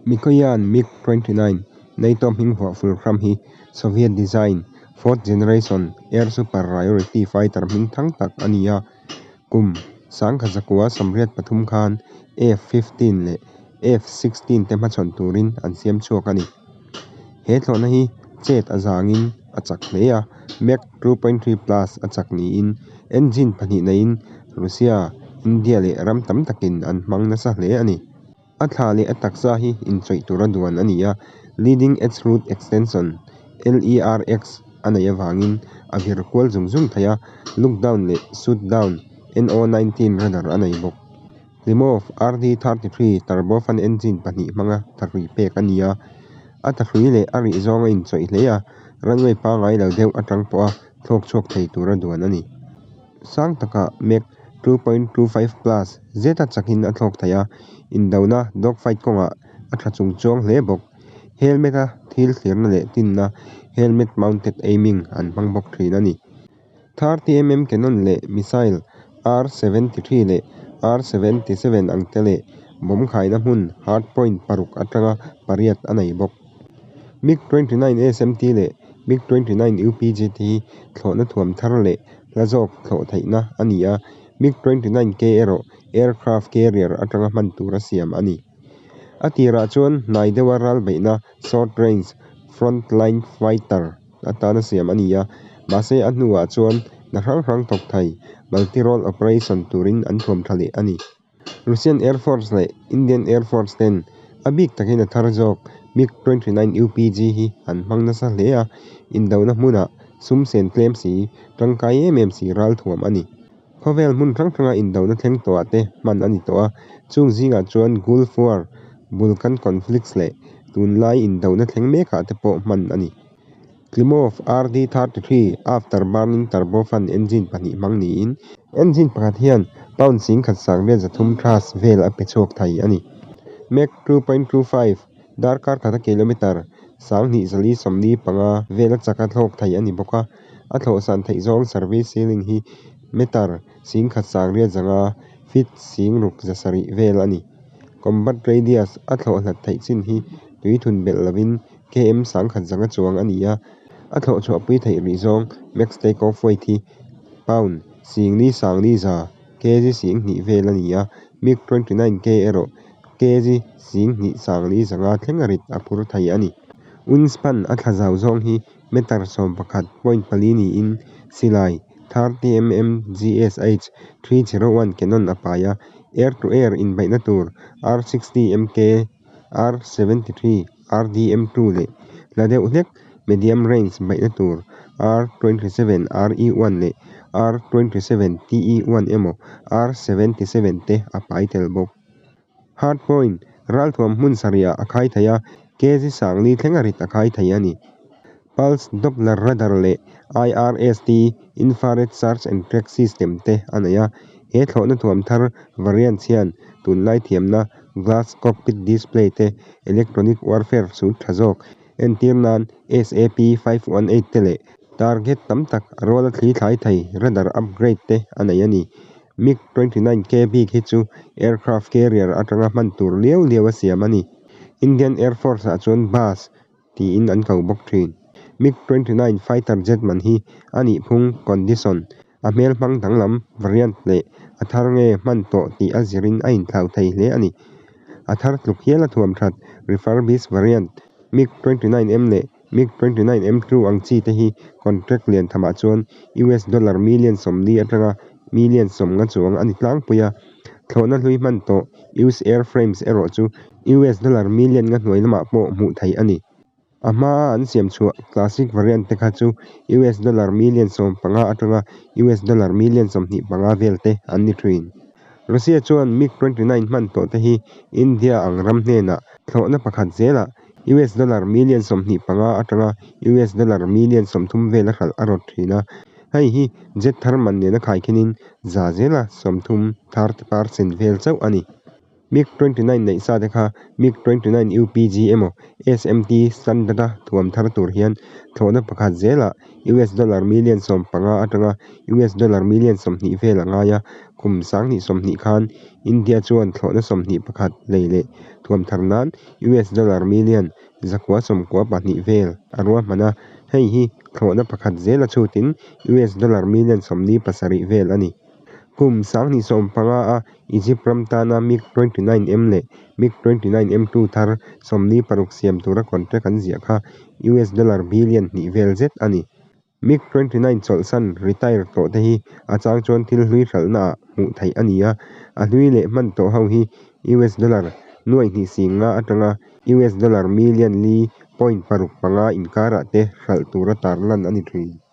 Mikoyan MiG 29 NATO hming vuah Fulcrum hi Soviet design, fourth generation air superiority fighter hming thang tak a ni a. Kum 1983 khan F-15 leh F-16 te hmachhawn turin an siam chhuak a ni. He thlawhna hi chet a zangin a chak hle a, Mach 2.3 plus a chak niin engine pahnih neiin Russia, India leh ram tam takin an hmang nasa hle a ni. A thla leh a taksa hi inchawih tura duan a ni a, Leading Edge Root Extension, LERX, a neih avangin a vir kual zung zung thei a, Look Down leh Shoot Down, NO-19, radar a nei bawk. Klimov RD-33 turbofan engine pahnih hmanga thahrui pek a ni a, a thahrui leh a rih zawng a inchawih hle a, runway pangngai lo deuh atang pawha thlawk chhuak thei tura duan a ni. Sang takah Mach 2.25 plus zeta chakin a thlawk thei a, indona dogfight kawngah a tha chung chuang hle bawk. Helmet-a thil thlirna leh tinna helmet mounted aiming an hmang bawk thin a ni. 30mm cannon leh missile R-73 leh R-77 ang te leh bomb khaina hmun hardpoint paruk atanga pariat a nei bawk. MiG-29 SMT leh MiG-29 UPG te hi thlawhna thuam thar leh hla zawk thlawh theihna a ni a, MiG-29K erawh aircraft carrier atanga hman tura siam a ni. A tirah chuan hnai deuha ral beihna short range frontline fighter atana siam a ni a, mahse a hnuah chuan hna hrang hrang thawk thei multi-role operation turin an thuam tha leh a ni. Russian Air Force leh Indian Air Force ten a bik takin a thar zawk MiG-29 UPG hi an hmang nasa hle a, indona hmunah sum sen tlem si, tangkai em em si ral thuam a ni. Khawvel hmun hrang hranga indona thleng tawhah te hman a ni tawh a, chung zingah chuan Gulf War, Balkan Conflicts leh tunlai indona thleng mekah te pawh hman a ni. Klimov RD-33 after burning turbofan engine pahnih hmang niin, engine pakhat hian pound 1803 thrust vel a pe chhuak thei a ni. Mach 2.25, darkar khata kilometre 2445 vela chaka thlawk thei a ni bawk a, a thlawhsan theih zawng service ceiling hi metre 1805, feet 6700 vel a ni. Combat radius a thlawh hlat theih chin hi tui thun belh lovin km 1100 chuang a ni a, a thlawh chhuahpui theih rih zawng max takeoff weight hi pound 44,100, kg 2,000 vel a ni a, MiG-29K erawh kg 24,500 thleng a rit a phur thei a ni. Wingspan a thla zau zawng hi metre 11.4 niin silai 30mm GSH 301 cannon a pai a, air-to-air inbeihna tur R-60MK, R-73, RDM-2 leh hla deuh hlek medium range beihna tur R-27 RE-1 leh R-27 TE-1 emaw R-77 te a pai tel bawk. Hardpoint, ralthuam hmun sarihah a khai thei a, kg 4,000 thleng a rit a khai thei a ni. Pulse Doppler radar leh IRST, Infrared Search and Track System, te a nei a. He thlawhna thuam thar variants hian tunlai thiamna glass cockpit display te, electronic warfare suit tha zawk, entir nan SAP 518 te leh target tam tak a ruala thli thlai thei radar upgrade te a nei a ni. MiG-29K bik hi chu aircraft carrier atanga hman tur liau liau a siam a ni. Indian Air Force ah chuan bus tiin an ko bawk thin. MiG-29 fighter jet man hi a nih phung, condition, a hmel hmang danglam, variant, leh a thar nge hman tawh tih a zirin a inthlau thei hle a ni. A thar tluk hial a thuam that, refurbished variant, MiG-29M leh MiG-29M2 ang chi te hi contract lian thamah chuan US dollar million 40 atanga million 50 chuang a ni tlangpui a. Thlawhna hlui hman tawh used airframes erawh chu US dollar million nga hnuai lamah pawh hmuh theih a ni. A hmaa an siam chhuah classic variant te kha chu US dollar million 15 atanga US dollar million 25 vel te an ni thin. Russia chuan MiG-29 hman tawh te hi India ang ram hnenah thlawhna pakhat zelah US dollar million 25 atanga US dollar million 30 vel a hralh a rawt thin a. Hei hi jet thar man nena khaikhinin za zela 30, 30%, vel chauh a ni. MiG 29 neih sa te kha MiG 29 UPG emaw SMT standard-a thuam thar tur hian thlawhna pakhat zelah US dollar million 15 atanga US dollar million 20 vel a ngai a, kum 2020 khan India chuan thlawhna 21 lei leh thuam thar nan US dollar million 992 vel a ruahman a, hei hi thlawhna pakhat zela chhutin US dollar million 47 vel a ni. Kum 2015 a Egypt ram tana MiG 29M leh MiG 29M2 thar 46 siam tura contract an ziah kha US dollar billion hnih vel zet a ni. MiG 29 chawlhsan, retire, tawh te hi a chang chuan thil hlui hralhna ah hmuh theih a ni a, a hlui leh hman tawh ho hi US dollar nuaih hnih 50 atanga US dollar million li point paruk panga inkarah te hralh tura tarlan a ni thin.